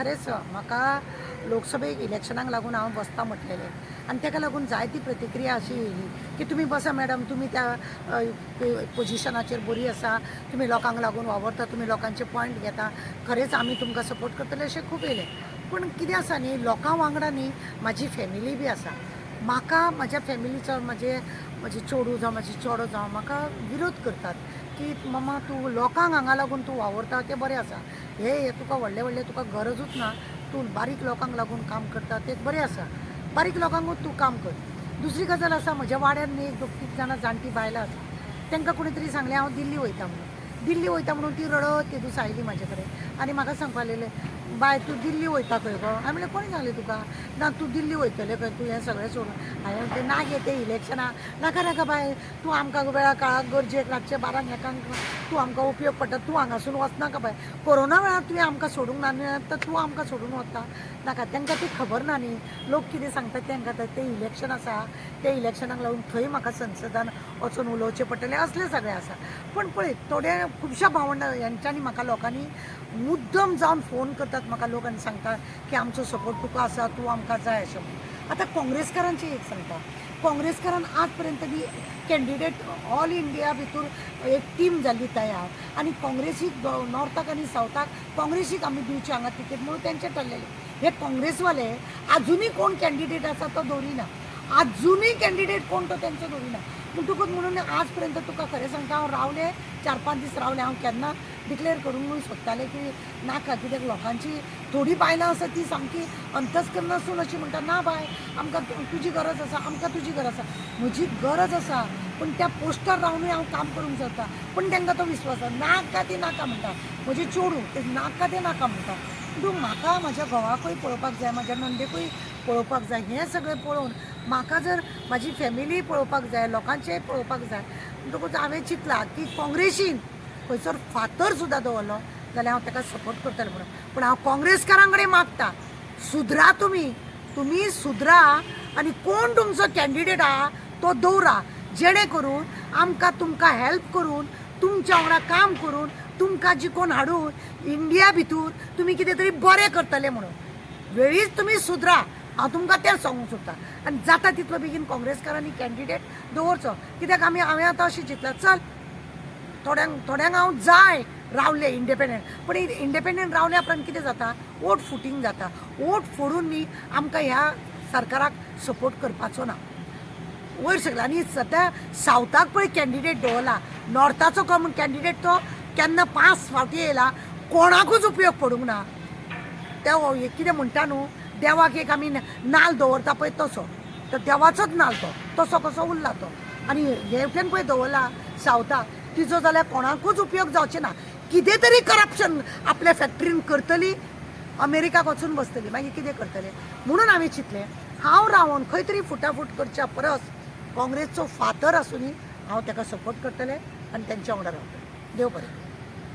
खरेंच म्हाका लोकसभेक इलेक्शनाक लागून हांव बसता म्हटलेलें आनी ताका लागून जायती प्रतिक्रिया अशी येयली की तुमी बसा मॅडम, तुमी त्या पोजिशनाचेर बरी आसा, तुमी लोकांक लागून वावरता, तुमी लोकांचे पॉयंट घेता, खरेंच आमी तुमकां सपोर्ट करतले अशें खूब येयलें. पूण कितें आसा न्ही, लोकां वांगडा न्ही म्हाजी फॅमिली बी आसा. म्हाका म्हाज्या फॅमिलीचो, म्हजे म्हजे चेडूं जावं म्हाजे चेडो जावं, म्हाका विरोध करतात की मम्मा तूं लोकांक हांगा लागून तूं वावुरता तें बरें आसा, हे हे तुका व्हडलें व्हडलें तुका गरजूच ना, तूं बारीक लोकांक लागून काम करता तें बरें आसा, बारीक लोकांकूच तूं काम कर. दुसरी गजाल आसा, म्हज्या वाड्यार न्ही एक दोग तीग जाणां जाणटीं बायलां आसा, तांकां कोणी तरी सांगलें हांव दिल्ली वयता म्हणून. दिल्ली वयता म्हणून ती रडत तेदूस आयली म्हाजे कडेन आनी म्हाका सांगपाक लागली, बाय तूं दिल्ली वयता खंय गो? हांवें म्हणलें कोणी सांगलें तुका? ना तूं दिल्ली वयतलें खंय, तूं हें सगळें सोडून. हांवें म्हणलें ना गे तें इलेक्शनां नाका नाका बाय, तूं आमकां वेळा काळाक गरजेक लागचें बारांक एकांक तूं आमकां उपयोग पडटा, तूं हांगासून वचनाका बाय, कोरोना वेळार तुवें आमकां सोडूंक ना न्ही, आतां तूं आमकां सोडून वता नाका. तांकां ती खबर ना न्ही, लोक कितें सांगता तांकां तें इलेक्शन आसा, तें इलेक्शनाक लागून थंय म्हाका संसदान वचून उलोवचें पडटलें, असलें सगळें आसा. पूण पळय थोडे खुबश्या भावंडां हेंच्यांनी म्हाका लोकांनी मुद्दम जावन फोन करतात म्हाका लोक आनी सांगता की आमचो सपोर्ट तुका आसा, तूं आमकां जाय अशें म्हणून. आतां काँग्रेसकारांचें एक सांगता, काँग्रेसकारान आज पर्यंत बी कॅन्डिडेट ऑल इंडिया भितर एक टीम जाल्ली तयार आनी काँग्रेसीक नॉर्थाक आनी सावथाक काँग्रेसीक आमी दिवची हांगा तिकेट म्हणून तेंचें ठरलेलें. हे काँग्रेसवाले आजुनूय कोण कॅन्डिडेट आसा तो दवरिना, आजुनूय कॅन्डिडेट कोण तो तेंचो दवरिना. म्हणटकूच म्हणून आज पर्यंत तुका खरें सांगता हांव रावलें, 4-5 दीस रावलें, हांव केन्ना डिक्लेअर करूंक म्हणून सोदतालें की नाका, कित्याक लोकांची थोडी बायलां आसा ती सामकी अंतस्करणासून अशी म्हणटा ना बाय आमकां तुजी गरज आसा, आमकां तुजी गरज आसा. म्हजी गरज आसा पूण त्या पोस्टार रावनूय हांव काम करूंक शकता, पूण तांकां तो विस्वास आसा नाका ती नाका म्हणटा, म्हजें चेडूं तें नाका तें नाका म्हणटा. पूण म्हाका म्हाज्या घोवाकूय पळोवपाक जाय, म्हाज्या नंडेकूय पळोवपाक जाय, हें सगळें पळोवन म्हाका जर म्हाजी फॅमिली पळोवपाक जाय, लोकांचेंय पळोवपाक जाय, म्हणटकूच हांवें चिंतलां की काँग्रेसीन खंयसर फातर सुद्दां दवरलो जाल्यार हांव ताका सपोर्ट करतलें म्हणून. पूण हांव काँग्रेसकारां कडेन मागता, सुदरा तुमी, तुमी सुदरा आनी कोण तुमचो कॅन्डिडेट आहा तो दवरा, जेणे करून आमकां तुमकां हेल्प करून तुमच्या वांगडा काम करून तुमकां जिखोवन हाडून इंडिया भितूर तुमी कितें तरी बरें करतले म्हणून. वेळीच तुमी सुदरा, हांव तुमकां तें सांगूंक सोदता. आनी जाता तितलो बेगीन काँग्रेसकारांनी कॅन्डिडेट दवरचो, कित्याक आमी हांवें आतां अशें चिंतलां, चल थोड्यांक थोड्यांक हांव जाय रावले इंडिपेंडंट, पूण इंडिपेंडंट रावल्या उपरांत कितें जाता, वोट फुटींग जाता. वोट फोडून न्ही आमकां ह्या सरकाराक सपोर्ट करपाचो ना वयर सगळें. आनी सद्या सावथाक पळय कॅन्डिडेट दवरला, नॉर्थाचो कॅन्डिडेट तो केन्ना 5 फावटी येयला, कोणाकूच उपयोग पडूंक ना. त्या कितें म्हणटा न्हू, देवाक एक आमी नाल दवरता पळय तसो, तर देवाचोच नाल तो तसो कसो उरला तो. आनी हे वटेन पळय दवरला सावथाक, तिजो जाल्यार कोणाकूच उपयोग जावचें ना. कितें तरी करप्शन आपल्या फॅक्टरीन करतली, अमेरिकाक वचून बसतली, मागीर कितें करतले. म्हणून हांवें चिंतलें हांव रावन खंय तरी फुटाफूट करच्या परस काँग्रेसचो फातर आसुनी हांव ताका सपोर्ट करतलें आनी तेंच्या वांगडा रावतलें. देव बरें.